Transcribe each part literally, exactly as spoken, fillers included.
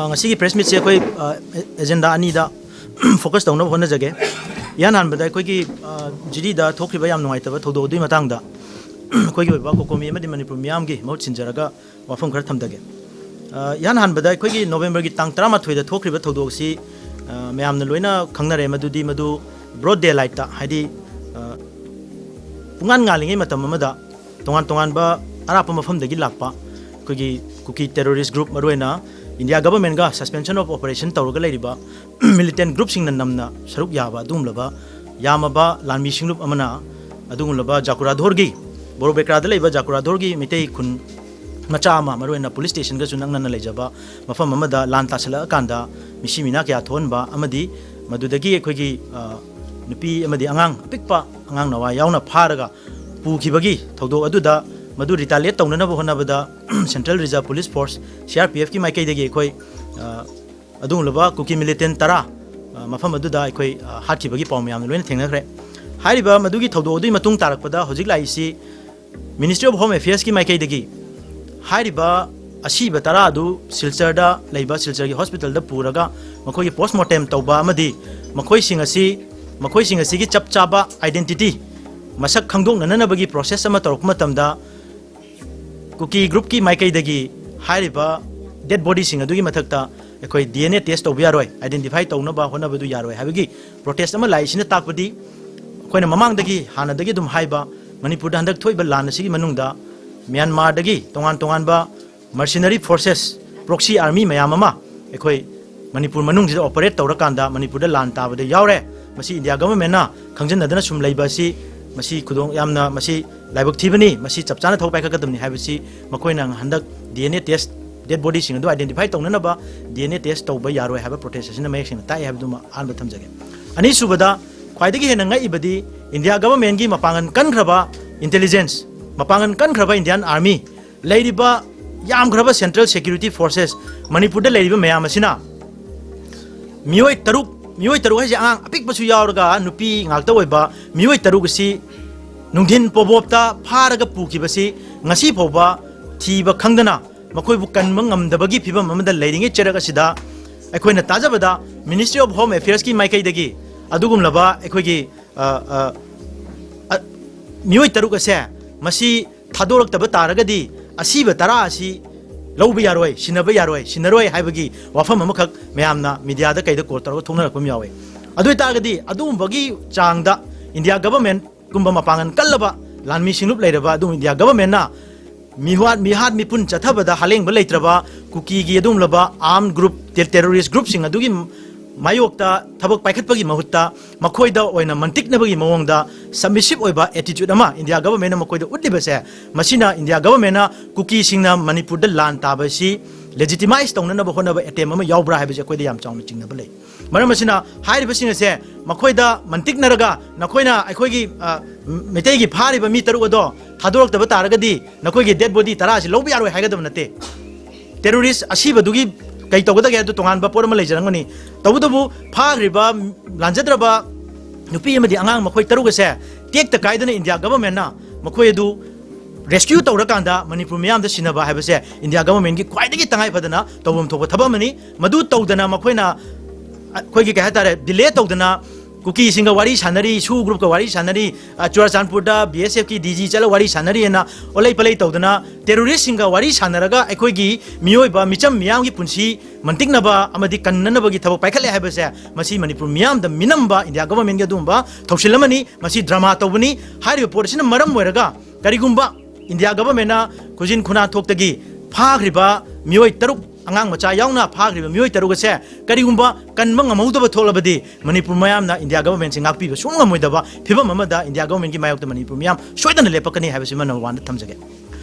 ꯑ, ꯉꯁꯤꯒꯤ ꯄ꯭ꯔꯦꯁ ꯃꯤꯠꯁꯦ ꯑꯩꯈꯣꯏ, ꯑ, ꯑꯦ-, ꯑꯦꯖꯦꯟꯗꯥ ꯑꯅꯤꯗ ꯐꯣꯀꯁ ꯇꯧꯅꯕ ꯍꯣꯠꯅꯖꯒꯦ꯫ ꯏꯍꯥꯟ ꯍꯥꯟꯕꯗ ꯑꯩꯈꯣꯏꯒꯤ, ꯑ, ꯖꯤꯔꯤꯗ ꯊꯣꯛꯈꯤꯕ ꯌꯥꯝ ꯅꯨꯡꯉꯥꯏꯇꯕ ꯊꯧꯗꯣꯛ ꯑꯗꯨꯒꯤ ꯃꯇꯥꯡꯗ ꯑꯩꯈꯣꯏꯒꯤ ꯑꯣꯏꯕ ꯀꯣꯀꯣꯃꯤ ꯑꯃꯗꯤ ꯃꯅꯤꯄꯨꯔ ꯃꯤꯌꯥꯝꯒꯤ ꯃꯍꯨꯠ ꯁꯤꯟꯖꯔꯒ ꯋꯥꯐꯝ ꯈꯔ ꯊꯝꯖꯒꯦ꯫ ꯑ, ꯏꯍꯥꯟ ꯍꯥꯟꯕꯗ ꯑꯩꯈꯣꯏꯒꯤ ꯅꯣꯕꯦꯝꯕꯔꯒꯤ ꯇꯥꯡ ꯇꯔꯥꯃꯥꯊꯣꯏꯗ ꯊꯣꯛꯈ꯭ꯔꯤꯕ ꯊꯧꯗꯣꯛ ꯑꯁꯤ, ꯑ, ꯃꯌꯥꯝꯅ ꯂꯣꯏꯅ ꯈꯪꯅꯔꯦ, ꯃꯗꯨꯗꯤ ꯃꯗꯨ ꯕ꯭ꯔꯣꯗ ꯗꯦ ꯂꯥꯏꯠꯇ, ꯍꯥꯏꯗꯤ, ꯑ, ꯄꯨꯡꯉꯥꯟ ꯉꯥꯜꯂꯤꯉꯩ ꯃꯇꯝ ꯑꯃꯗ ꯇꯣꯉꯥꯟ ꯇꯣꯉꯥꯟꯕ ꯑꯔꯥꯞꯄ ꯃꯐꯝꯗꯒꯤ ꯂꯥꯛꯄ ꯑꯩꯈꯣꯏꯒꯤ ꯀꯨꯀꯤ ꯇꯦꯔꯣꯔꯤꯁ ꯒ꯭ꯔꯨꯞ, ꯃꯔꯨꯑꯣꯏꯅ ꯏꯟꯗꯤꯌꯥ ꯒꯚꯔꯟꯃꯦꯟꯒ ꯁꯁꯄꯦꯟꯁꯟ ꯑꯣꯐ ꯑꯣꯄꯔꯦꯁꯟ ꯇꯧꯔꯒ ꯂꯩꯔꯤꯕ ꯃꯤꯂꯤꯇꯦꯟ ꯒ꯭ꯔꯨꯞꯁꯤꯡꯅ ꯅꯝꯅ ꯁꯔꯨꯛ ꯌꯥꯕ ꯑꯗꯨꯒꯨꯝꯂꯕ ꯌꯥꯝꯃꯕ ꯂꯥꯟꯃꯤ ꯁꯤꯡꯂꯨꯞ ꯑꯃꯅ ꯑꯗꯨꯒꯨꯝꯂꯕ ꯖꯥꯀꯨꯔꯥꯙꯣꯔꯒꯤ, ꯕꯣꯔꯣꯕꯦꯀ꯭ꯔꯥꯗ ꯂꯩꯕ ꯖꯥꯀꯨꯔꯥꯙꯣꯔꯒꯤ ꯃꯤꯇꯩ ꯈꯨꯟ ꯃꯆꯥ ꯑꯃ, ꯃꯔꯨꯑꯣꯏꯅ ꯄꯨꯂꯤꯁ ꯁ꯭ꯇꯦꯁꯟꯒꯁꯨ ꯅꯛꯅꯅ ꯂꯩꯖꯕ ꯃꯐꯝ ꯑꯃꯗ ꯂꯥꯟ ꯇꯥꯁꯜꯂꯛꯑꯀꯥꯟꯗ ꯃꯤꯁꯤ ꯃꯤꯅꯥ ꯀꯌꯥ ꯊꯣꯛꯍꯟꯕ ꯑꯃꯗꯤ ꯃꯗꯨꯗꯒꯤ ꯑꯩꯈꯣꯏꯒꯤ, ꯑ, ꯅꯨꯄꯤ ꯑꯃꯗꯤ ꯑꯉꯥꯡ ꯑꯄꯤꯛꯄ, ꯑꯉꯥꯡ ꯅꯋꯥ ꯌꯥꯎꯅ ꯐꯥꯔꯒ ꯄꯨꯈꯤꯕꯒꯤ ꯊꯧꯗꯣꯛ ꯑꯗꯨꯗ ꯃꯗꯨ ꯔꯤꯇꯥꯂꯤꯌꯦꯠ ꯇꯧꯅꯅꯕ ꯍꯣꯠꯅꯕꯗ Central Reserve Police Force, C R P F ꯀꯤ ꯃꯥꯏꯀꯩꯗꯒꯤ ꯑꯩꯈꯣꯏ, ꯑ, ꯑꯗꯨꯒꯨꯝꯂꯕ ꯀꯨꯀꯤ ꯃꯤꯂꯤꯇꯦꯟ ꯇꯔꯥ, ꯑ, ꯃꯐꯝ ꯑꯗꯨꯗ ꯑꯩꯈꯣꯏ, ꯑ, ꯍꯥꯠꯈꯤꯕꯒꯤ ꯄꯥꯎ ꯃꯌꯥꯝꯅ ꯂꯣꯏꯅ ꯊꯦꯡꯅꯈ꯭ꯔꯦ꯫ ꯍꯥꯏꯔꯤꯕ ꯃꯗꯨꯒꯤ ꯊꯧꯗꯣꯛ ꯑꯗꯨꯒꯤ ꯃꯇꯨꯡ ꯇꯥꯔꯛꯄꯗ ꯍꯧꯖꯤꯛ ꯂꯥꯛꯏꯁꯤ Ministry of Home Affairs ꯀꯤ ꯃꯥꯏꯀꯩꯗꯒꯤ ꯍꯥꯏꯔꯤꯕ ꯑꯁꯤꯕ ꯇꯔꯥ ꯑꯗꯨ ꯁꯤꯜꯆꯔꯗ ꯂꯩꯕ ꯁꯤꯜꯆꯔꯒꯤ ꯍꯣꯁꯄꯤꯇꯥꯜꯗ ꯄꯨꯔꯒ ꯃꯈꯣꯏꯒꯤ ꯄꯣꯁꯃꯣꯔꯇꯦꯝ ꯇꯧꯕ ꯑꯃꯗꯤ ꯃꯈꯣꯏꯁꯤꯡ ꯑꯁꯤ, ꯃꯈꯣꯏꯁꯤꯡ ꯑꯁꯤꯒꯤ ꯆꯞ ꯆꯥꯕ ꯑꯥꯏꯗꯦꯟꯇꯤꯇꯤ, ꯃꯁꯛ ꯈꯪꯗꯣꯛꯅꯅꯕꯒꯤ ꯄ꯭ꯔꯣꯁꯦꯁ ꯑꯃ ꯇꯧꯔꯛꯄ ꯃꯇꯝꯗ ꯀꯨꯀꯤ ꯒ꯭ꯔꯨꯞꯀꯤ ꯃꯥꯏꯀꯩꯗꯒꯤ ꯍꯥꯏꯔꯤꯕ ꯗꯦꯗ ꯕꯣꯗꯤꯁꯤꯡ ꯑꯗꯨꯒꯤ ꯃꯊꯛꯇ ꯑꯩꯈꯣꯏ D N A test ꯇꯧꯕ ꯌꯥꯔꯣꯏ, ꯑꯥꯏꯗꯦꯟꯇꯤꯐꯥꯏ ꯇꯧꯅꯕ ꯍꯣꯠꯅꯕꯗꯨ ꯌꯥꯔꯣꯏ ꯍꯥꯏꯕꯒꯤ ꯄ꯭ꯔꯣꯇꯦꯁ ꯑꯃ ꯂꯥꯛꯏꯁꯤꯅ ꯇꯥꯛꯄꯗꯤ ꯑꯩꯈꯣꯏꯅ ꯃꯃꯥꯡꯗꯒꯤ, ꯍꯥꯟꯅꯗꯒꯤ ꯑꯗꯨꯝ ꯍꯥꯏꯕ ꯃꯅꯤꯄꯨꯔꯗ ꯍꯟꯗꯛ ꯊꯣꯛꯏꯕ ꯂꯥꯟ ꯑꯁꯤꯒꯤ ꯃꯅꯨꯡꯗ ꯃ꯭ꯌꯥꯟꯃꯥꯔꯗꯒꯤ ꯇꯣꯉꯥꯟ ꯇꯣꯉꯥꯟꯕ mercenary forces, proxy army ꯃꯌꯥꯝ ꯑꯃ ꯑꯩꯈꯣꯏ ꯃꯅꯤꯄꯨꯔ ꯃꯅꯨꯡꯁꯤꯗ ꯑꯣꯄꯔꯦꯠ ꯇꯧꯔꯀꯥꯟꯗ ꯃꯅꯤꯄꯨꯔꯗ ꯂꯥꯟ ꯇꯥꯕꯗ ꯌꯥꯎꯔꯦ꯫ ꯃꯁꯤ ꯏꯟꯗꯤꯌꯥ ꯒꯚꯔꯟꯃꯦꯟꯅ ꯈꯪꯖꯤꯟꯅꯗꯅ ꯁꯨꯝ ꯂꯩꯕ ꯑꯁꯤ, ꯃꯁꯤ ꯈꯨꯗꯣꯡ ꯌꯥꯝꯅ, ꯃꯁꯤ ꯂꯥꯏꯕꯛ ꯊꯤꯕꯅꯤ, ꯃꯁꯤ ꯆꯞ ꯆꯥꯅ ꯊꯧ ꯄꯥꯏꯈꯠꯀꯗꯕꯅꯤ ꯍꯥꯏꯕꯁꯤ ꯃꯈꯣꯏꯅ ꯍꯟꯗꯛ D N A test, ꯗꯦꯗ ꯕꯣꯗꯤꯁꯤꯡ ꯑꯗꯨ ꯑꯥꯏꯗꯦꯟꯇꯤꯐꯥꯏ ꯇꯧꯅꯅꯕ D N A test ꯇꯧꯕ ꯌꯥꯔꯣꯏ ꯍꯥꯏꯕ ꯄ꯭ꯔꯣꯇꯦꯁ ꯑꯁꯤꯅ ꯃꯌꯦꯛ ꯁꯦꯡꯅ ꯇꯥꯛꯏ ꯍꯥꯏꯕꯗꯨꯃ ꯑꯍꯥꯟꯕ ꯊꯝꯖꯒꯦ꯫ ꯑꯅꯤꯁꯨꯕꯗ, ꯈ꯭ꯋꯥꯏꯗꯒꯤ ꯍꯦꯟꯅ ꯉꯛꯏꯕꯗꯤ ꯏꯟꯗꯤꯌꯥ ꯒꯚꯔꯟꯃꯦꯟꯒꯤ ꯃꯄꯥꯡꯒꯜ ꯀꯟꯈ꯭ꯔꯕ ꯏꯟꯇꯦꯂꯤꯖꯦꯟꯁ, ꯃꯄꯥꯡꯒꯜ ꯀꯟꯈ꯭ꯔꯕ ꯏꯟꯗꯤꯌꯥꯟ ꯑꯥꯔꯃꯤ, ꯂꯩꯔꯤꯕ ꯌꯥꯝꯈ꯭ꯔꯕ Central Security Forces, ꯃꯅꯤꯄꯨꯔꯗ ꯂꯩꯔꯤꯕ ꯃꯌꯥꯝ ꯑꯁꯤꯅ ꯃꯤꯑꯣꯏ ꯇꯔꯨꯛ, ꯃꯤꯑꯣꯏ ꯇꯔꯨꯛ ꯍꯥꯏꯁꯦ ꯑꯉꯥꯡ ꯑꯄꯤꯛꯄꯁꯨ ꯌꯥꯎꯔꯒ ꯅꯨꯄꯤ ꯉꯥꯛꯇ ꯑꯣꯏꯕ ꯃꯤꯑꯣꯏ ꯇꯔꯨꯛ ꯑꯁꯤ ꯅꯨꯡꯊꯤꯟ ꯄꯣꯕꯣꯞꯇ ꯐꯥꯔꯒ ꯄꯨꯈꯤꯕꯁꯤ ꯉꯁꯤ ꯐꯥꯎꯕ ꯊꯤꯕ ꯈꯪꯗꯅ ꯃꯈꯣꯏꯕꯨ ꯀꯟꯕ ꯉꯝꯗꯕꯒꯤ ꯐꯤꯕꯝ ꯑꯃꯗ ꯂꯩꯔꯤꯉꯩ ꯆꯩꯔꯛ ꯑꯁꯤꯗ ꯑꯩꯈꯣꯏꯅ ꯇꯥꯖꯕꯗ Ministry of Home Affairsꯀꯤ ꯃꯥꯏꯀꯩꯗꯒꯤ ꯑꯗꯨꯒꯨꯝꯂꯕ ꯑꯩꯈꯣꯏꯒꯤ ꯑ, ꯑ, ꯑ, ꯃꯤꯑꯣꯏ ꯇꯔꯨꯛ ꯑꯁꯦ ꯃꯁꯤ ꯊꯥꯗꯣꯔꯛꯇꯕ ꯇꯥꯔꯒꯗꯤ ꯑꯁꯤꯕ ꯇꯔꯥ ꯑꯁꯤ ꯂꯧꯕ ꯌꯥꯔꯣꯏ, ꯁꯤꯟꯅꯕ ꯌꯥꯔꯣꯏ, ꯁꯤꯟꯅꯔꯣꯏ ꯍꯥꯏꯕꯒꯤ ꯋꯥꯐꯝ ꯑꯃꯈꯛ ꯃꯌꯥꯝꯅ ꯃꯤꯗꯤꯌꯥꯗ ꯀꯩꯗ ꯀꯣꯜ ꯇꯧꯔꯒ ꯊꯣꯛꯅꯔꯛꯄ ꯑꯃ ꯌꯥꯎꯋꯦ꯫ ꯑꯗꯨ ꯑꯣꯏꯇꯥꯔꯒꯗꯤ ꯑꯗꯨꯒꯨꯝꯕꯒꯤ ꯆꯥꯡꯗ ꯏꯟꯗꯤꯌꯥ ꯒꯚꯔꯟꯃꯦꯟꯠ ꯀꯨꯝꯕ ꯃꯄꯥꯡꯒꯜ ꯀꯜꯂꯕ ꯂꯥꯟꯃꯤ ꯁꯤꯡꯂꯨꯞ ꯂꯩꯔꯕ ꯑꯗꯨꯒꯨꯝꯕ ꯏꯟꯗꯤꯌꯥ ꯒꯚꯔꯟꯃꯦꯟꯠꯅ ꯃꯤꯍꯥꯠ, ꯃꯤꯍꯥꯠ ꯃꯤꯄꯨꯟ ꯆꯠꯊꯕꯗ ꯍꯥꯂꯦꯡꯕ ꯂꯩꯇ꯭ꯔꯕ ꯀꯨꯀꯤꯒꯤ ꯑꯗꯨꯒꯨꯝꯂꯕ armed group, terrorist groupꯁꯤꯡ ꯑꯗꯨꯒꯤ ꯃꯥꯌꯣꯛꯇ ꯊꯕꯛ ꯄꯥꯏꯈꯠꯄꯒꯤ ꯃꯍꯨꯠꯇ ꯃꯈꯣꯏꯗ ꯑꯣꯏꯅ ꯃꯟꯇꯤꯛꯅꯕꯒꯤ ꯃꯑꯣꯡꯗ submissive ꯑꯣꯏꯕ attitude ꯑꯃ ꯏꯟꯗꯤꯌꯥ ꯒꯚꯔꯟꯃꯦꯟꯠꯅ ꯃꯈꯣꯏꯗ ꯎꯠꯂꯤꯕꯁꯦ, ꯃꯁꯤꯅ ꯏꯟꯗꯤꯌꯥ ꯒꯚꯔꯟꯃꯦꯟꯠꯅ ꯀꯨꯀꯤꯁꯤꯡꯅ ꯃꯅꯤꯄꯨꯔꯗ ꯂꯥꯟ ꯇꯥꯕꯁꯤ legitimize ꯇꯧꯅꯅꯕ ꯍꯣꯠꯅꯕ attempt ꯑꯃ ꯌꯥꯎꯕ꯭ꯔꯥ ꯍꯥꯏꯕꯁꯤ ꯑꯩꯈꯣꯏꯗ ꯌꯥꯝ ꯆꯥꯎꯅ ꯆꯤꯡꯅꯕ ꯂꯩ꯫ ꯃꯔꯝ ꯑꯁꯤꯅ ꯍꯥꯏꯔꯤꯕꯁꯤꯡ ꯑꯁꯦ ꯃꯈꯣꯏꯗ ꯃꯟꯇꯤꯛꯅꯔꯒ ꯅꯈꯣꯏꯅ ꯑꯩꯈꯣꯏꯒꯤ, ꯑ, ꯃꯩꯇꯩꯒꯤ ꯐꯥꯔꯤꯕ ꯃꯤ ꯇꯔꯨꯛ ꯑꯗꯣ ꯊꯥꯗꯣꯔꯛꯇꯕ ꯇꯥꯔꯒꯗꯤ ꯅꯈꯣꯏꯒꯤ dead body ꯇꯔꯥ ꯑꯁꯤ ꯂꯧꯕ ꯌꯥꯔꯣꯏ ꯍꯥꯏꯒꯗꯕ ꯅꯠꯇꯦ꯫ Terrorist ꯑꯁꯤꯕꯗꯨꯒꯤ ꯀꯩ ꯇꯧꯒꯗꯒꯦ ꯍꯥꯏꯕꯗꯨ ꯇꯣꯉꯥꯟꯕ ꯄꯣꯠ ꯑꯃ ꯂꯩꯖꯔꯝꯒꯅꯤ꯫ ꯇꯧꯕꯇꯕꯨ ꯐꯥꯈ꯭ꯔꯤꯕ ꯂꯥꯟꯖꯗ꯭ꯔꯕ ꯅꯨꯄꯤ ꯑꯃꯗꯤ ꯑꯉꯥꯡ ꯃꯈꯣꯏ ꯇꯔꯨꯛ ꯑꯁꯦ ꯇꯦꯛꯇ ꯀꯥꯏꯗꯅ ꯏꯟꯗꯤꯌꯥ ꯒꯚꯔꯟꯃꯦꯟꯠꯅ ꯃꯈꯣꯏ ꯑꯗꯨ rescue ꯇꯧꯔꯀꯥꯟꯗ ꯃꯅꯤꯄꯨꯔ ꯃꯤꯌꯥꯝꯗ ꯁꯤꯟꯅꯕ ꯍꯥꯏꯕꯁꯦ ꯏꯟꯗꯤꯌꯥ ꯒꯚꯔꯟꯃꯦꯟꯠꯀꯤ ꯈ꯭ꯋꯥꯏꯗꯒꯤ ꯇꯉꯥꯏ ꯐꯗꯅ ꯇꯧꯐꯝ ꯊꯣꯛꯄ ꯊꯕꯛ ꯑꯃꯅꯤ꯫ ꯃꯗꯨ ꯇꯧꯗꯅ ꯃꯈꯣꯏꯅ ꯑꯩꯈꯣꯏꯒꯤ ꯀꯩ ꯍꯥꯏꯇꯥꯔꯦ, delay ꯇꯧꯗꯅ ꯀꯨꯀꯤꯁꯤꯡꯒ ꯋꯥꯔꯤ ꯁꯥꯟꯅꯔꯤ, SoO groupꯀ ꯋꯥꯔꯤ ꯁꯥꯟꯅꯔꯤ, ꯑ, ꯆꯨꯔꯥꯆꯥꯟꯄꯨꯔꯗ BSFꯀꯤ DG ꯆꯠꯂ ꯋꯥꯔꯤ ꯁꯥꯟꯅꯔꯤꯑꯅ ꯑꯣꯂꯩ ꯄꯂꯩ ꯇꯧꯗꯅ terroristꯁꯤꯡꯒ ꯋꯥꯔꯤ ꯁꯥꯟꯅꯔꯒ ꯑꯩꯈꯣꯏꯒꯤ ꯃꯤꯑꯣꯏꯕ ꯃꯤꯆꯝ ꯃꯤꯌꯥꯝꯒꯤ ꯄꯨꯟꯁꯤ ꯃꯟꯇꯤꯛꯅꯕ ꯑꯃꯗꯤ ꯀꯟꯅꯅꯕꯒꯤ ꯊꯕꯛ ꯄꯥꯏꯈꯠꯂꯦ ꯍꯥꯏꯕꯁꯦ ꯃꯁꯤ ꯃꯅꯤꯄꯨꯔ ꯃꯤꯌꯥꯝꯗ ꯃꯤꯅꯝꯕ ꯏꯟꯗꯤꯌꯥ ꯒꯚꯔꯟꯃꯦꯟꯠꯀꯤ ꯑꯗꯨꯒꯨꯝꯕ ꯊꯧꯁꯤꯜ ꯑꯃꯅꯤ꯫ ꯃꯁꯤ drama ꯇꯧꯕꯅꯤ꯫ ꯍꯥꯏꯔꯤꯕ ꯄꯣꯠ ꯑꯁꯤꯅ ꯃꯔꯝ ꯑꯣꯏꯔꯒ ꯀꯔꯤꯒꯨꯝꯕ ꯏꯟꯗꯤꯌꯥ ꯒꯚꯔꯟꯃꯦꯟꯠꯅ ꯈꯨꯖꯤꯟ ꯈꯨꯅꯥꯟꯊꯣꯛꯇꯒꯤ ꯐꯥꯈ꯭ꯔꯤꯕ ꯃꯤꯑꯣꯏ ꯇꯔꯨꯛ, ꯑꯉꯥꯡ ꯃꯆꯥ ꯌꯥꯎꯅ ꯐꯥꯈ꯭ꯔꯤꯕ ꯃꯤꯑꯣꯏ ꯇꯔꯨꯛ ꯑꯁꯦ ꯀꯔꯤꯒꯨꯝꯕ ꯀꯟꯕ ꯉꯝꯍꯧꯗꯕ ꯊꯣꯛꯂꯕꯗꯤ ꯃꯅꯤꯄꯨꯔ ꯃꯌꯥꯝꯅ ꯏꯟꯗꯤꯌꯥ ꯒꯚꯔꯟꯃꯦꯟꯠꯁꯦ ꯉꯥꯛꯄꯤꯕ ꯁꯨꯡꯉꯝ ꯉꯝꯃꯣꯏꯗꯕ ꯐꯤꯕꯝ ꯑꯃꯗ ꯏꯟꯗꯤꯌꯥ ꯒꯚꯔꯟꯃꯦꯟꯠꯀꯤ ꯃꯥꯌꯣꯛꯇ ꯃꯅꯤꯄꯨꯔ ꯃꯤꯌꯥꯝ ꯁꯣꯏꯗꯅ ꯂꯦꯞꯄꯛꯀꯅꯤ ꯍꯥꯏꯕꯁꯤꯃ number oneꯗ ꯊꯝꯖꯒꯦ꯫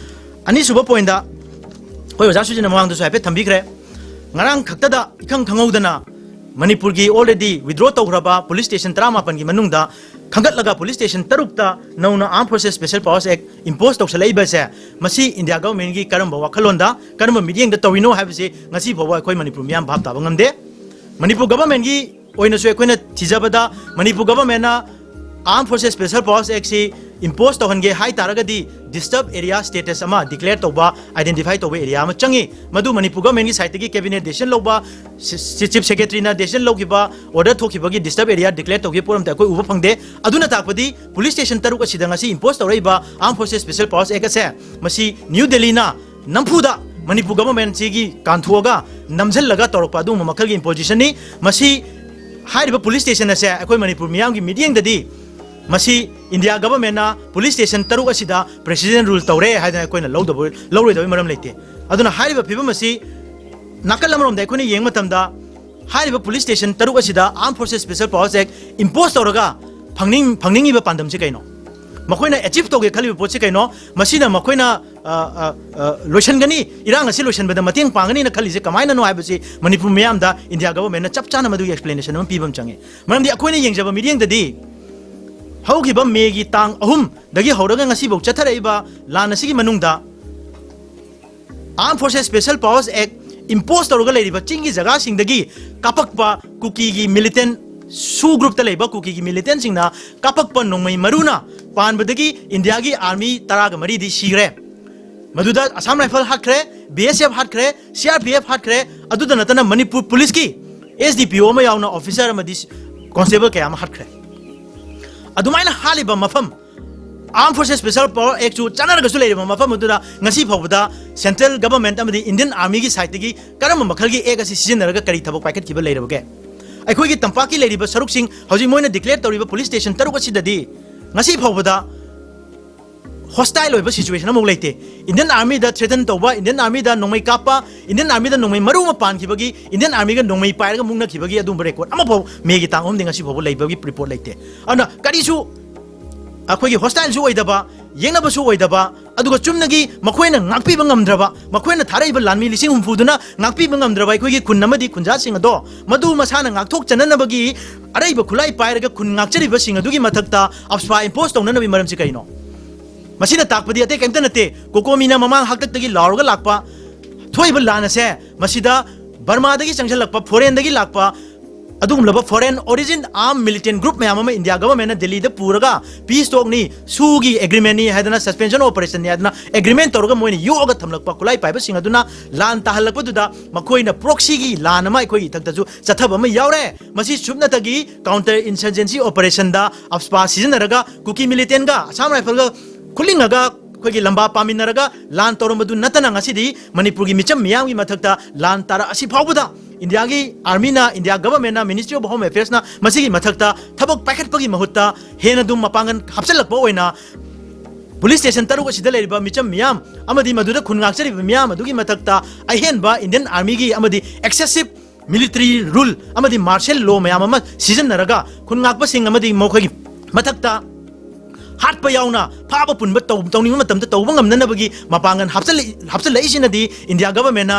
ꯑꯅꯤꯁꯨꯕ pointꯇ ꯑꯩꯈꯣꯏ ꯑꯣꯖꯥ ꯁꯨꯖꯤꯅ ꯃꯃꯥꯡꯗꯁꯨ ꯍꯥꯏꯐꯦꯠ ꯊꯝꯕꯤꯈ꯭ꯔꯦ꯫ ꯉꯔꯥꯡ ꯈꯛꯇꯗ ꯏꯈꯪ ꯈꯪꯍꯧꯗꯅ ꯃꯅꯤꯄꯨꯔꯒꯤ already withdraw ꯇꯧꯈ꯭ꯔꯕ police station ꯇꯔꯥꯃꯥꯄꯟꯒꯤ ꯃꯅꯨꯡꯗ ꯈꯟꯒꯠꯂꯒ police station ꯇꯔꯨꯛꯇ ꯅꯧꯅ Armed Forces Special Powers Act impose ꯇꯧꯁꯜꯂꯛꯏꯕꯁꯦ, ꯃꯁꯤ ꯏꯟꯗꯤꯌꯥ ꯒꯚꯔꯟꯃꯦꯟꯠꯀꯤ ꯀꯔꯝꯕ ꯋꯥꯈꯜꯂꯣꯟꯗ, ꯀꯔꯝꯕ ꯃꯤꯠꯌꯦꯡꯗ ꯇꯧꯔꯤꯅꯣ ꯍꯥꯏꯕꯁꯤ ꯉꯁꯤ ꯐꯥꯎꯕ ꯑꯩꯈꯣꯏ ꯃꯅꯤꯄꯨꯔ ꯃꯤꯌꯥꯝ ꯚꯥꯞ ꯇꯥꯕ ꯉꯝꯗꯦ꯫ ꯃꯅꯤꯄꯨꯔ ꯒꯚꯔꯟꯃꯦꯟꯠꯀꯤ ꯑꯣꯏꯅꯁꯨ ꯑꯩꯈꯣꯏꯅ ꯊꯤꯖꯕꯗ Manipur ꯒꯚꯔꯟꯃꯦꯟꯠꯅ Armed Forces Special Powers Act ꯁꯤ impose ꯇꯧꯍꯟꯒꯦ ꯍꯥꯏ ꯇꯥꯔꯒꯗꯤ, disturb area status ꯑꯃ declare ꯇꯧꯕ, identify ꯇꯧꯕ area ꯑꯃ ꯆꯪꯉꯤ꯫ ꯃꯗꯨ ꯃꯅꯤꯄꯨꯔ government ꯀꯤ side ꯇꯒꯤ cabinet decision ꯂꯧꯕ, ꯆꯤ-, Chief Secretary ꯅ decision ꯂꯧꯈꯤꯕ, order ꯊꯣꯛꯈꯤꯕꯒꯤ disturb area declare ꯇꯧꯈꯤꯕ ꯄꯣꯠ ꯑꯝꯇ ꯑꯩꯈꯣꯏ ꯎꯕ ꯐꯪꯗꯦ꯫ ꯑꯗꯨꯅ ꯇꯥꯛꯄꯗꯤ police station ꯇꯔꯨꯛ ꯑꯁꯤꯗ ꯉꯁꯤ impose ꯇꯧꯔꯛꯏꯕ Armed Forces Special Powers Act ꯑꯁꯦ, ꯃꯁꯤ ꯅ꯭ꯌꯨ ꯗꯦꯜꯂꯤꯅ ꯅꯝꯐꯨꯗ ꯃꯅꯤꯄꯨꯔ government ꯁꯤꯒꯤ ꯀꯥꯟꯊꯣꯛꯑꯒ ꯅꯝꯁꯤꯜꯂꯒ ꯇꯧꯔꯛꯄ ꯑꯗꯨꯒꯨꯝꯕ ꯃꯈꯜꯒꯤ imposition ꯅꯤ꯫ ꯃꯁꯤ ꯍꯥꯏꯔꯤꯕ police station ꯑꯁꯦ ꯑꯩꯈꯣꯏ ꯃꯅꯤꯄꯨꯔ ꯃꯤꯌꯥꯝꯒꯤ ꯃꯤꯠꯌꯦꯡꯗꯗꯤ ꯃꯁꯤ ꯏꯟꯗꯤꯌꯥ government ꯅ police station ꯇꯔꯨꯛ ꯑꯁꯤꯗ president rule ꯇꯧꯔꯦ ꯍꯥꯏꯗꯅ ꯑꯩꯈꯣꯏꯅ ꯂꯧꯗꯕ, ꯂꯧꯔꯣꯏꯗꯕꯒꯤ ꯃꯔꯝ ꯂꯩꯇꯦ꯫ ꯑꯗꯨꯅ ꯍꯥꯏꯔꯤꯕ ꯐꯤꯕꯝ ꯑꯁꯤ ꯅꯥꯀꯜ ꯑꯃꯔꯣꯝꯗ ꯑꯩꯈꯣꯏꯅ ꯌꯦꯡꯕ ꯃꯇꯝꯗ, ꯍꯥꯏꯔꯤꯕ police station ꯇꯔꯨꯛ ꯑꯁꯤꯗ Armed Forces Special Powers Act impose ꯇꯧꯔꯒ ꯐꯪꯅꯤꯡ-, ꯐꯪꯅꯤꯡꯉꯤꯕ ꯄꯥꯟꯗꯝꯁꯤ ꯀꯩꯅꯣ? ꯃꯈꯣꯏꯅ achieve ꯇꯧꯒꯦ ꯈꯜꯂꯤꯕ ꯄꯣꯠꯁꯤ ꯀꯩꯅꯣ? ꯃꯁꯤꯅ ꯃꯈꯣꯏꯅ, ꯑ, ꯑ, ꯑ, ꯂꯣꯏꯁꯤꯟꯒꯅꯤ, ꯏꯔꯥꯡ ꯑꯁꯤ ꯂꯣꯏꯁꯤꯟꯕꯗ ꯃꯇꯦꯡ ꯄꯥꯡꯒꯅꯤꯅ ꯈꯜꯂꯤꯁꯦ ꯀꯃꯥꯏꯅꯅꯣ ꯍꯥꯏꯕꯁꯤ ꯃꯅꯤꯄꯨꯔ ꯃꯤꯌꯥꯝꯗ ꯏꯟꯗꯤꯌꯥ government ꯅ ꯆꯞ ꯆꯥꯅ ꯃꯗꯨꯒꯤ explanation ꯑꯃ ꯄꯤꯕ ꯑꯃ ꯆꯪꯉꯤ꯫ ꯃꯔꯝꯗꯤ ꯑꯩꯈꯣꯏꯅ ꯌꯦꯡꯖꯕ ꯃꯤꯠꯌꯦꯡꯗꯗꯤ ꯍꯧꯈꯤꯕ ꯃꯦꯒꯤ ꯇꯥꯡ ꯑꯍꯨꯝꯗꯒꯤ ꯍꯧꯔꯒ ꯉꯁꯤꯐꯥꯎ ꯆꯠꯊꯔꯛꯏꯕ ꯂꯥꯟ ꯑꯁꯤꯒꯤ ꯃꯅꯨꯡꯗ Armed Forces Special Powers Act impose ꯇꯧꯔꯒ ꯂꯩꯔꯤꯕ ꯆꯤꯡꯒꯤ ꯖꯒꯥꯁꯤꯡꯗꯒꯤ ꯀꯥꯞꯄꯛꯄ ꯀꯨꯀꯤꯒꯤ militant, SoO group ꯇ ꯂꯩꯕ ꯀꯨꯀꯤꯒꯤ militant ꯁꯤꯡꯅ ꯀꯥꯞꯄꯛꯄ ꯅꯣꯡꯃꯩ ꯃꯔꯨꯅ ꯄꯥꯟꯕꯗꯒꯤ ꯏꯟꯗꯤꯌꯥꯒꯤ army ꯇꯔꯥꯒ ꯃꯔꯤꯗꯤ ꯁꯤꯈ꯭ꯔꯦ꯫ ꯃꯗꯨꯗ Assam Rifle ꯍꯥꯠꯈ꯭ꯔꯦ, B S F ꯍꯥꯠꯈ꯭ꯔꯦ, C R P F ꯍꯥꯠꯈ꯭ꯔꯦ, ꯑꯗꯨꯗ ꯅꯠꯇꯅ ꯃꯅꯤꯄꯨꯔ police ꯀꯤ S D P O ꯑꯃ ꯌꯥꯎꯅ officer ꯑꯃꯗꯤ constable ꯀꯌꯥ ꯑꯃ ꯍꯥꯠꯈ꯭ꯔꯦ꯫ ꯑꯗꯨꯃꯥꯏꯅ ꯍꯥꯠꯂꯤꯕ ꯃꯐꯝ, Armed Forces Special Power Act ꯁꯨ ꯆꯠꯅꯔꯒꯁꯨ ꯂꯩꯔꯤꯕ ꯃꯐꯝ ꯑꯗꯨꯗ ꯉꯁꯤ ꯐꯥꯎꯕꯗ central government ꯑꯃꯗꯤ Indian Army ꯒꯤ side ꯇꯒꯤ ꯀꯔꯝꯕ ꯃꯈꯜꯒꯤ act ꯑꯁꯤ ꯁꯤꯖꯤꯟꯅꯔꯒ ꯀꯔꯤ ꯊꯕꯛ ꯄꯥꯏꯈꯠꯈꯤꯕ ꯂꯩꯔꯕꯒꯦ? ꯑꯩꯈꯣꯏꯒꯤ ꯇꯝꯄꯥꯛꯀꯤ ꯂꯩꯔꯤꯕ ꯁꯔꯨꯛꯁꯤꯡ, ꯍꯧꯖꯤꯛ ꯃꯣꯏꯅ declare ꯇꯧꯔꯤꯕ police station ꯇꯔꯨꯛ ꯑꯁꯤꯗꯗꯤ ꯉꯁꯤ ꯐꯥꯎꯕꯗ hostile ꯑꯣꯏꯕ situation ꯑꯃꯐꯥꯎ ꯂꯩꯇꯦ꯫ Indian Army ꯗ threaten ꯇꯧꯕ, Indian Army ꯗ ꯅꯣꯡꯃꯩ ꯀꯥꯞꯄ, Indian Army ꯗ ꯅꯣꯡꯃꯩ ꯃꯔꯨ ꯑꯃ ꯄꯥꯟꯈꯤꯕꯒꯤ, Indian Army ꯒ ꯅꯣꯡꯃꯩ ꯄꯥꯏꯔꯒ ꯃꯨꯛꯅꯈꯤꯕꯒꯤ ꯑꯗꯨꯝꯕ record ꯑꯃꯐꯥꯎ ꯃꯦꯒꯤ ꯇꯥꯡ ꯑꯍꯨꯝꯗꯤ ꯉꯁꯤ ꯐꯥꯎꯕ ꯂꯩꯕꯒꯤ report ꯂꯩꯇꯦ꯫ ꯑꯗꯨꯅ ꯀꯔꯤꯁꯨ ꯑꯩꯈꯣꯏꯒꯤ hostile ꯁꯨ ꯑꯣꯏꯗꯕ, ꯌꯦꯡꯅꯕꯁꯨ ꯑꯣꯏꯗꯕ, ꯑꯗꯨꯒ ꯆꯨꯝꯅꯒꯤ ꯃꯈꯣꯏꯅ ꯉꯥꯛꯄꯤꯕ ꯉꯝꯗ꯭ꯔꯕ, ꯃꯈꯣꯏꯅ ꯊꯥꯔꯛꯏꯕ ꯂꯥꯟꯃꯤ ꯂꯤꯁꯤꯡ ꯍꯨꯝꯐꯨꯗꯨꯅ ꯉꯥꯛꯄꯤꯕ ꯉꯝꯗ꯭ꯔꯕ ꯑꯩꯈꯣꯏꯒꯤ ꯈꯨꯟ ꯑꯃꯗꯤ ꯈꯨꯟꯖꯥꯁꯤꯡ ꯑꯗꯣ ꯃꯗꯨ ꯃꯁꯥꯅ ꯉꯥꯛꯊꯣꯛꯆꯅꯅꯕꯒꯤ ꯑꯔꯩꯕ ꯈꯨꯠꯂꯥꯏ ꯄꯥꯏꯔꯒ ꯈꯨꯟ ꯉꯥꯛꯆꯔꯤꯕꯁꯤꯡ ꯑꯗꯨꯒꯤ ꯃꯊꯛꯇ AFSPA impose ꯇꯧꯅꯅꯕꯒꯤ ꯃꯔꯝꯁꯤ ꯀꯔꯤꯅꯣ? ꯃꯁꯤꯅ ꯇꯥꯛꯄꯗꯤ ꯑꯇꯩ ꯀꯔꯤꯝꯇ ꯅꯠꯇꯦ꯫ COCOMI ꯅ ꯃꯃꯥꯡ ꯍꯥꯛꯇꯛꯇꯒꯤ ꯂꯥꯎꯔꯒ ꯂꯥꯛꯄ ꯊꯣꯛꯏꯕ ꯂꯥꯟ ꯑꯁꯦ, ꯃꯁꯤꯗ ꯕꯔꯃꯥꯗꯒꯤ ꯆꯪꯁꯤꯜꯂꯛꯄ, foreign ꯗꯒꯤ ꯂꯥꯛꯄ ꯑꯗꯨꯒꯨꯝꯂꯕ foreign origin armed militant group ꯃꯌꯥꯝ ꯑꯃ ꯏꯟꯗꯤꯌꯥ ꯒꯚꯔꯟꯃꯦꯟꯠꯅ ꯗꯦꯜꯂꯤꯗ ꯄꯨꯔꯒ peace talkꯅꯤ, ꯁꯨꯒꯤ ꯑꯦꯒ꯭ꯔꯤꯃꯦꯟꯠꯅꯤ ꯍꯥꯏꯗꯅ, suspension of operationꯅꯤ ꯍꯥꯏꯗꯅ ꯑꯦꯒ꯭ꯔꯤꯃꯦꯟꯠ ꯇꯧꯔꯒ ꯃꯣꯏꯅ ꯌꯣꯛꯑꯒ ꯊꯝꯂꯛꯄ ꯈꯨꯠꯂꯥꯏ ꯄꯥꯏꯕꯁꯤꯡ ꯑꯗꯨꯅ ꯂꯥꯟ ꯇꯥꯍꯜꯂꯛꯄꯗꯨꯗ ꯃꯈꯣꯏꯅ proxyꯒꯤ ꯂꯥꯟ ꯑꯃ ꯑꯩꯈꯣꯏꯒꯤ ꯏꯊꯛꯇꯁꯨ ꯆꯠꯊꯕ ꯑꯃ ꯌꯥꯎꯔꯦ꯫ ꯃꯁꯤ ꯁꯨꯞꯅꯇꯒꯤ counter insurgency operationꯗ AFSPA ꯁꯤꯖꯤꯟꯅꯔꯒ ꯀꯨꯀꯤ militantꯒ Assam Riflesꯒ ꯈꯨꯠꯂꯤꯡꯉꯒ ꯑꯩꯈꯣꯏꯒꯤ ꯂꯝꯕꯥ ꯄꯥꯃꯤꯟꯅꯔꯒ ꯂꯥꯟ ꯇꯧꯔꯝꯕꯗꯨ ꯅꯠꯇꯅ ꯉꯁꯤꯗꯤ ꯃꯅꯤꯄꯨꯔꯒꯤ ꯃꯤꯆꯝ ꯃꯤꯌꯥꯝꯒꯤ ꯃꯊꯛꯇ ꯂꯥꯟ ꯇꯥꯔꯛ ꯑꯁꯤ ꯐꯥꯎꯕꯗ ꯏꯟꯗꯤꯌꯥꯒꯤ ꯑꯥꯔꯃꯤꯅ, ꯏꯟꯗꯤꯌꯥ ꯒꯚꯔꯟꯃꯦꯟꯠꯅ, Ministry of Home Affairsꯅ ꯃꯁꯤꯒꯤ ꯃꯊꯛꯇ ꯊꯕꯛ ꯄꯥꯏꯈꯠꯄꯒꯤ ꯃꯍꯨꯠꯇ ꯍꯦꯟꯅ ꯑꯗꯨꯝ ꯃꯄꯥꯡꯒꯜ ꯍꯥꯞꯆꯤꯜꯂꯛꯄ ꯑꯣꯏꯅ police station ꯇꯔꯨꯛ ꯑꯁꯤꯗ ꯂꯩꯔꯤꯕ ꯃꯤꯆꯝ ꯃꯤꯌꯥꯝ ꯑꯃꯗꯤ ꯃꯗꯨꯗ ꯈꯨꯟ ꯉꯥꯛꯆꯔꯤꯕ ꯃꯤꯌꯥꯝ ꯑꯗꯨꯒꯤ ꯃꯊꯛꯇ ꯑꯍꯦꯟꯕ ꯏꯟꯗꯤꯌꯟ ꯑꯥꯔꯃꯤꯒꯤ ꯑꯃꯗꯤ excessive military rule ꯑꯃꯗꯤ martial law ꯃꯌꯥꯝ ꯑꯃ ꯁꯤꯖꯤꯟꯅꯔꯒ ꯈꯨꯟ ꯉꯥꯛꯄꯁꯤꯡ ꯑꯃꯗꯤ ꯃꯈꯣꯏꯒꯤ ꯃꯊꯛꯇ ꯍꯥꯠꯄ ꯌꯥꯎꯅ ꯐꯥꯕ ꯄꯨꯟꯕ ꯇꯧ-, ꯇꯧꯅꯤꯡꯕ ꯃꯇꯝꯗ ꯇꯧꯕ ꯉꯝꯅꯅꯕꯒꯤ ꯃꯄꯥꯡꯒꯜ ꯍꯥꯞꯆꯤꯜꯂꯛꯏ-, ꯍꯥꯞꯆꯤꯜꯂꯛꯏꯁꯤꯅꯗꯤ ꯏꯟꯗꯤꯌꯥ ꯒꯚꯔꯟꯃꯦꯟꯠꯅ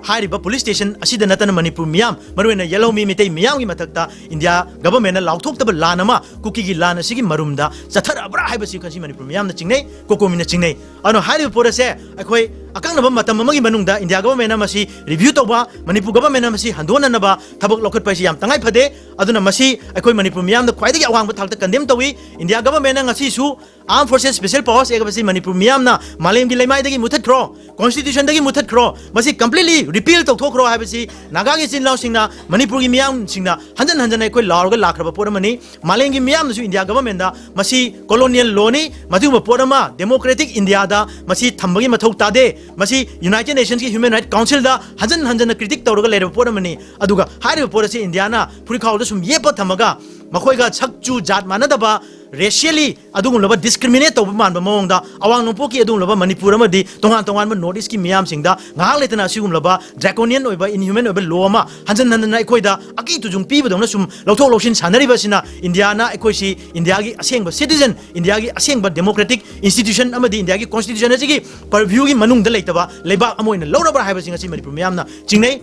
ꯍꯥꯏꯔꯤꯕ police station ꯑꯁꯤꯗ ꯅꯠꯇꯅ ꯃꯅꯤꯄꯨꯔ ꯃꯤꯌꯥꯝ, ꯃꯔꯨꯑꯣꯏꯅ ꯌꯦꯜꯍꯧꯃꯤ ꯃꯤꯇꯩ ꯃꯤꯌꯥꯝꯒꯤ ꯃꯊꯛꯇ ꯏꯟꯗꯤꯌꯥ ꯒꯚꯔꯟꯃꯦꯟꯠꯅ ꯂꯥꯎꯊꯣꯛꯇꯕ ꯂꯥꯟ ꯑꯃ ꯀꯨꯀꯤꯒꯤ ꯂꯥꯟ ꯑꯁꯤꯒꯤ ꯃꯔꯨꯝꯗ ꯆꯠꯊꯔꯛꯑꯕ꯭ꯔꯥ ꯍꯥꯏꯕꯁꯤ ꯉꯁꯤ ꯃꯅꯤꯄꯨꯔ ꯃꯤꯌꯥꯝꯅ ꯆꯤꯡꯅꯩ, COCOMIꯅ ꯆꯤꯡꯅꯩ꯫ ꯑꯗꯨꯅ ꯍꯥꯏꯔꯤꯕ ꯄꯣꯠ ꯑꯁꯦ ꯑꯩꯈꯣꯏ ꯑꯀꯛꯅꯕ ꯃꯇꯝ ꯑꯃꯒꯤ ꯃꯅꯨꯡꯗ ꯏꯟꯗꯤꯌꯥ ꯒꯚꯔꯟꯃꯦꯟꯠꯅ ꯃꯁꯤ review ꯇꯧꯕ, ꯃꯅꯤꯄꯨꯔ ꯒꯚꯔꯟꯃꯦꯟꯠꯅ ꯃꯁꯤ ꯍꯟꯗꯣꯛꯅꯅꯕ ꯊꯕꯛ ꯂꯧꯈꯠꯄ ꯍꯥꯏꯁꯤ ꯌꯥꯝ ꯇꯉꯥꯏ ꯐꯗꯦ꯫ ꯑꯗꯨꯅ ꯃꯁꯤ ꯑꯩꯈꯣꯏ ꯃꯅꯤꯄꯨꯔ ꯃꯤꯌꯥꯝꯅ ꯈ꯭ꯋꯥꯏꯗꯒꯤ ꯑꯋꯥꯡꯕ ꯊꯥꯛꯇ condemn ꯇꯧꯏ꯫ ꯏꯟꯗꯤꯌꯥ ꯒꯚꯔꯟꯃꯦꯟꯠꯅ ꯉꯁꯤꯁꯨ Armed Forces Special Powers Act ꯑꯁꯤ ꯃꯅꯤꯄꯨꯔ ꯃꯤꯌꯥꯝꯅ ꯃꯥꯂꯦꯝꯒꯤ ꯂꯩꯃꯥꯏꯗꯒꯤ ꯃꯨꯊꯠꯈ꯭ꯔꯣ, constitutionꯗꯒꯤ ꯃꯨꯊꯠꯈ꯭ꯔꯣ, ꯃꯁꯤ completely repeal ꯇꯧꯊꯣꯛꯈ꯭ꯔꯣ ꯍꯥꯏꯕꯁꯤ ꯅꯥꯒꯥꯒꯤ ꯏꯆꯤꯟ ꯏꯅꯥꯎꯁꯤꯡꯅ, ꯃꯅꯤꯄꯨꯔꯒꯤ ꯃꯤꯌꯥꯝꯁꯤꯡꯅ ꯍꯟꯖꯟ ꯍꯟꯖꯟꯅ ꯑꯩꯈꯣꯏ ꯂꯥꯎꯔꯒ ꯂꯥꯛꯈ꯭ꯔꯕ ꯄꯣꯠ ꯑꯃꯅꯤ꯫ ꯃꯥꯂꯦꯝꯒꯤ ꯃꯤꯌꯥꯝꯅꯁꯨ ꯏꯟꯗꯤꯌꯥ ꯒꯚꯔꯟꯃꯦꯟꯠꯇ ꯃꯁꯤ colonial lawꯅꯤ, ꯃꯗꯨꯒꯨꯝꯕ ꯄꯣꯠ ꯑꯃ democratic ꯏꯟꯗꯤꯌꯥꯗ ꯃꯁꯤ ꯊꯝꯕꯒꯤ ꯃꯊꯧ ꯇꯥꯗꯦ, ꯃꯁꯤ United Nationsꯀꯤ Human Rights Councilꯗ ꯍꯟꯖꯟ ꯍꯟꯖꯟꯅ critic ꯇꯧꯔꯒ ꯂꯩꯔꯕ ꯄꯣꯠ ꯑꯃꯅꯤ꯫ ꯑꯗꯨꯒ ꯍꯥꯏꯔꯤꯕ ꯄꯣꯠ ꯑꯁꯤ ꯏꯟꯗꯤꯌꯥꯅ ꯐꯨꯔꯤꯠꯈꯥꯎꯗ ꯁꯨꯝ ꯌꯦꯞꯄ ꯊꯝꯃꯒ ꯃꯈꯣꯏꯒ ꯁꯛ ꯆꯨ ꯖꯥꯠ ꯃꯥꯟꯅꯗꯕ, racially ꯑꯗꯨꯒꯨꯝꯂꯕ discriminate ꯇꯧꯕ ꯃꯥꯟꯕ ꯃꯑꯣꯡꯗ ꯑꯋꯥꯡ ꯅꯣꯡꯄꯣꯛꯀꯤ ꯑꯗꯨꯒꯨꯝꯂꯕ ꯃꯅꯤꯄꯨꯔ ꯑꯃꯗꯤ ꯇꯣꯉꯥꯟ ꯇꯣꯉꯥꯟꯕ North Eastꯀꯤ ꯃꯤꯌꯥꯝꯁꯤꯡꯗ ꯉꯥꯏꯍꯥꯛ ꯂꯩꯇꯅ ꯑꯁꯤꯒꯨꯝꯂꯕ draconian ꯑꯣꯏꯕ, inhuman ꯑꯣꯏꯕ law ꯑꯃ ꯍꯟꯖꯟ ꯍꯟꯖꯟꯅ ꯑꯩꯈꯣꯏꯗ ꯑꯀꯤ ꯇꯨꯖꯨꯡ ꯄꯤꯕꯗꯧꯅ ꯁꯨꯝ ꯂꯧꯊꯣꯛ ꯂꯧꯁꯤꯟ ꯁꯥꯟꯅꯔꯤꯕ ꯑꯁꯤꯅ ꯏꯟꯗꯤꯌꯥꯅ ꯑꯩꯈꯣꯏꯁꯤ ꯏꯟꯗꯤꯌꯥꯒꯤ ꯑꯁꯦꯡꯕ citizen, ꯏꯟꯗꯤꯌꯥꯒꯤ ꯑꯁꯦꯡꯕ democratic institution ꯑꯃꯗꯤ ꯏꯟꯗꯤꯌꯥꯒꯤ constitution ꯑꯁꯤꯒꯤ purviewꯒꯤ ꯃꯅꯨꯡꯗ ꯂꯩꯇꯕ ꯂꯩꯕꯥꯛ ꯑꯃ ꯑꯣꯏꯅ ꯂꯧꯔꯕ꯭ꯔꯥ ꯍꯥꯏꯕꯁꯤ ꯉꯁꯤ ꯃꯅꯤꯄꯨꯔ ꯃꯤꯌꯥꯝꯅ ꯆꯤꯡꯅꯩ꯫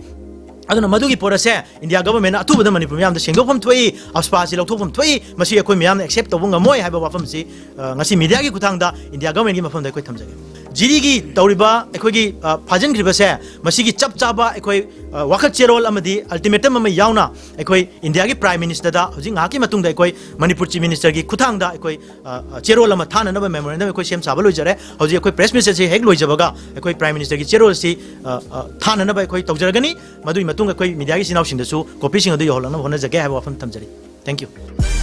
ꯑꯗꯨꯅ ꯃꯗꯨꯒꯤ ꯄꯣꯠ ꯑꯁꯦ ꯏꯟꯗꯤꯌꯥ ꯒꯚꯔꯟꯃꯦꯟꯠꯅ ꯑꯊꯨꯕꯗ ꯃꯅꯤꯄꯨꯔ ꯃꯤꯌꯥꯝꯗ ꯁꯦꯡꯗꯣꯛꯐꯝ ꯊꯣꯛꯏ, AFSPAꯁꯤ ꯂꯧꯊꯣꯛꯐꯝ ꯊꯣꯛꯏ, ꯃꯁꯤ ꯑꯩꯈꯣꯏ ꯃꯌꯥꯝꯅ accept ꯇꯧꯕ ꯉꯝꯃꯣꯏ ꯍꯥꯏꯕ ꯋꯥꯐꯝꯁꯤ, ꯑ, ꯉꯁꯤ mediaꯒꯤ ꯈꯨꯠꯊꯥꯡꯗ ꯏꯟꯗꯤꯌꯥ ꯒꯚꯔꯟꯃꯦꯟꯠꯀꯤ ꯃꯐꯝꯗ ꯑꯩꯈꯣꯏ ꯊꯝꯖꯒꯦ꯫ ꯖꯤꯔꯤꯒꯤ ꯇꯧꯔꯤꯕ ꯑꯩꯈꯣꯏꯒꯤ, ꯑ, ꯐꯥꯖꯤꯟꯈ꯭ꯔꯤꯕꯁꯦ, ꯃꯁꯤꯒꯤ ꯆꯞ ꯆꯥꯕ ꯑꯩꯈꯣꯏ, ꯑ, ꯋꯥꯀꯠ ꯆꯦꯔꯣꯜ ꯑꯃꯗꯤ ultimatum ꯑꯃ ꯌꯥꯎꯅ ꯑꯩꯈꯣꯏ ꯏꯟꯗꯤꯌꯥꯒꯤ Prime Ministerꯗ ꯍꯧꯖꯤꯛ ꯉꯥꯏꯍꯥꯛꯀꯤ ꯃꯇꯨꯡꯗ ꯑꯩꯈꯣꯏ ꯃꯅꯤꯄꯨꯔ Chief Ministerꯒꯤ ꯈꯨꯠꯊꯥꯡꯗ ꯑꯩꯈꯣꯏ, ꯑ, ꯑ, ꯆꯦꯔꯣꯜ ꯑꯃ ꯊꯥꯅꯅꯕ memorandum ꯑꯩꯈꯣꯏ ꯁꯦꯝ ꯁꯥꯕ ꯂꯣꯏꯖꯔꯦ꯫ ꯍꯧꯖꯤꯛ ꯑꯩꯈꯣꯏ press message ꯁꯦ ꯍꯦꯛ ꯂꯣꯏꯖꯕꯒ ꯑꯩꯈꯣꯏ Prime Ministerꯒꯤ ꯆꯦꯔꯣꯜꯁꯤ, ꯑ, ꯑ, ꯊꯥꯅꯅꯕ ꯑꯩꯈꯣꯏ ꯇꯧꯖꯔꯒꯅꯤ꯫ ꯃꯗꯨꯒꯤ ꯃꯇꯨꯡ ꯑꯩꯈꯣꯏ mediaꯒꯤ ꯏꯆꯤꯟ ꯏꯅꯥꯎꯁꯤꯡꯗꯁꯨ copyꯁꯤꯡ ꯑꯗꯨ ꯌꯧꯍꯜꯂꯛꯅꯕ ꯍꯣꯠꯅꯖꯒꯦ ꯍꯥꯏꯕ ꯋꯥꯐꯝ ꯊꯝꯖꯔꯤ꯫ Thank you꯫